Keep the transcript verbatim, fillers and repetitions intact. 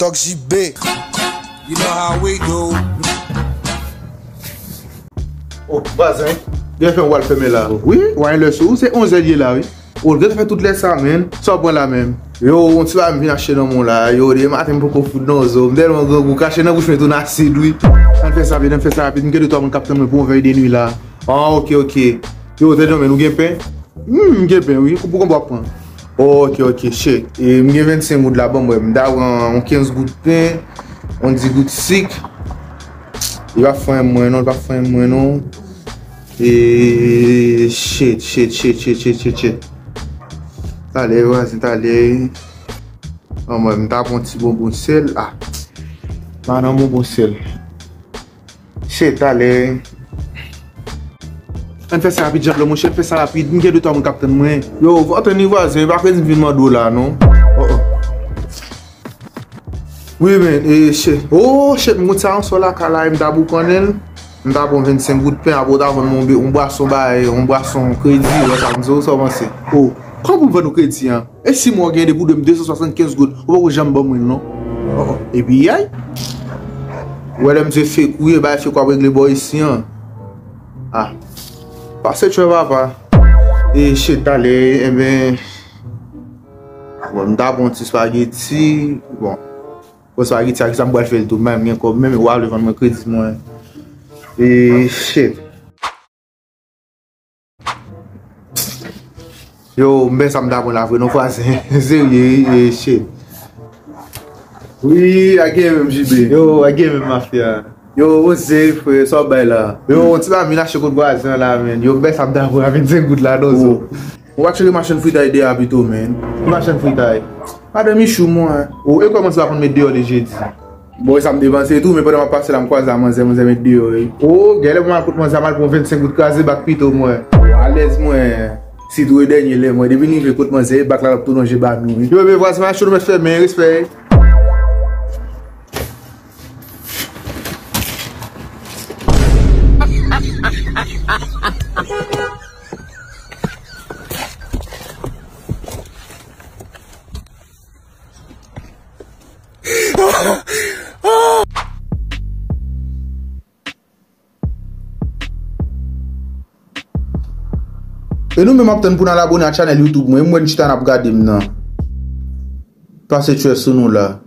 Talk J B. You know how we do. Oh, vwazen, byen fè w al fèmen la. Wi, wireless ou, se onzè l ye la, wi. Oh, l gentan fè tout lè sa, menm. Sa w pran la, menm? Yo, yon ti bagay m vin achte nan men w la. Yo, demen maten m poko fout nan zo. M tèlman grangou, kache nan bouch mwen tou nan asid, wi. Ann fè sa rapid, ann fè sa rapid. M gen de twa moun k ap tann mwen pou yon vèy de nwi la. Ah, ok, ok. Yo, tande non, men nou gen pen? Hmm, m gen pen, wi. Pou konbyen w ap pran? Ok, ok, shit. E, m gen vennsenk goud la, ban m wè. M ta pran yon kenz goud pen, yon dis goud sik. Li pa fè mwen non, li pa fè mwen non. E, shit, shit, shit, shit, shit, shit, shit. Talè, vwazen, talè. Ban m wè, m ta pran ti bonbon sèl. Ah. Pa nan bonbon sèl. Shit, talè. Ann fè sa rapid, Jean Blanc, monchè, ann fè sa rapid. M gen de twa moun k ap tann mwen. Yo, antann li vwazen, pa kredi m vin mande w la, non. Oh, oh. Wi, men, e, shit. Oh, shit, m konn sa yon sò lakay la, e m ta boukannen l. M ta pran vennsenk goud pen, apre w ta vann mwen yon be-, yon bwason bay, yon bwason kredi, wè sa m di w, sa w panse? Oh, kòman pou m vann ou kredi an? E si mwen gen depi w dwe m de san swasannkenz goud, ou poko janm ban mwen l non. Oh, oh. Epi yay. Ou wè lè m di fake ou ye, bay fake w ap regle bò isi an. Ah. Pase tchwè papa. E shit talè, enben. Bon, m ta pran ti spaghetti. Bon. Bon, spaghetti a, kisa m pral fè l tou? M pa menm gen kòb, menm ou pa vle vann mwen kredi mwen. E shit. Yo, m ben sa m ta pran la vre, non, vwazen. Serye, e, shit. Wi, a gen menm, J B. Yo, a gen menm, mafya. Yo, ou se frè, sa w bay la? Yo, yon ti pa vin achte kot vwazen an la, men. Yo, m ben sa m ta pran a vennsenk goud la, non, zo. Ou pa tcheke machann fritay deyò a pito, men. Ki machann fritay? Madan Michou, mwen. Ou, e kòman se pa konn met deyò de jedi? Bon, e sa m te panse tou, men pandan m ap pase la, m kwaze a manzè, manzè met deyò, wi. O, genlè pou m al kot manzè, m al pran vennsenk goud kraze bak pito mwen. O, alèz mwen. Sitou e dènye lè mwen. Depi n rive kot manzè, e bak la l ap tou lonje ba nou, wi. Yo, men vwazen, machann nou mèt fèmen, respè. E nou menm ap tann pou n al abone a chanèl YouTube mwen, e mwen chita n ap gade m nan. Pase tchwè sou nou la.